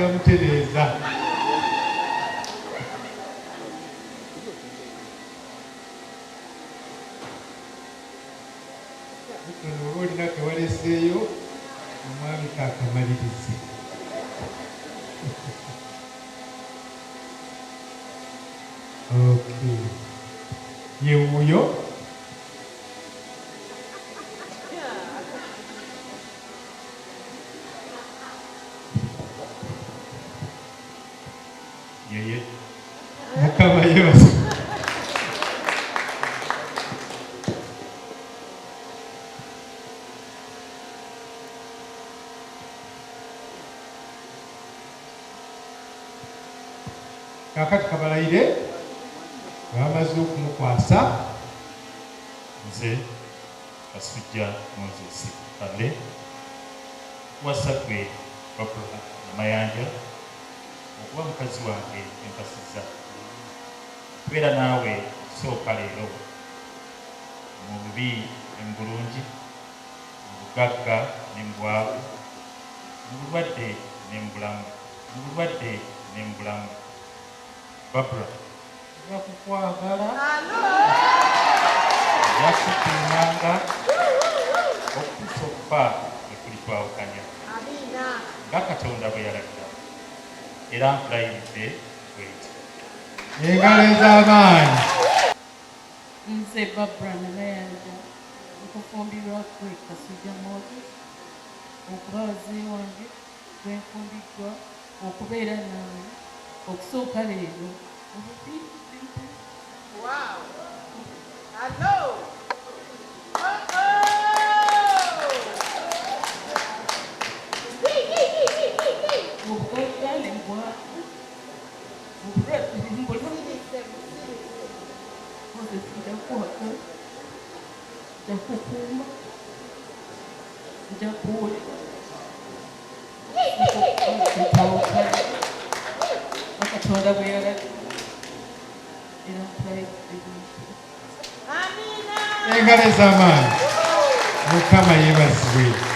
Akyamutereeza. Mutono oba olina ke waleseeyo omwami kaakamalirize. Okay. Ye wuuyo. Yeye. Mukama yeebazibwe. Kaakati kabalayire nga bamaze okumukwasa. Nze Kasujja Moses Kale nkuwasa ggwe Barbra Namayanja okuba mukazi wange empasizza okubeera naawe okusooka leero mu bubi ne mu bulungi, mu bugagga ne mu bwavu, mu bulwadde ne mu bulamu, mu bulwadde ne mu bulamu. Barbra, nja kukwagala, nja kukukuumanga okutuusa okufa lwe kulitwawukanya, nga Katonda bwe yalagira, era nkulayiridde bwe ntyo. Engalo ez'amaanyi. Nze Barbra Namayanja nkufumbirwa ggwe Kasujja Moses okuba baze wange gwe nfumbiddwa okubeera naawe okusooka leero mu bubi ne mu bulungi. Wow! Hello! Oh oh! Wee wee wee wee wee wee! Mu bugagga ne mu bwavu, mu bulwadde ne mu bulamu. Moses nja kukwagala, nja kukuuma, nja kuwulira. Katonda bwe yalagira era nkulayidde bwentyo. Engalo ez'amaanyi. Mukama yeebazibwe.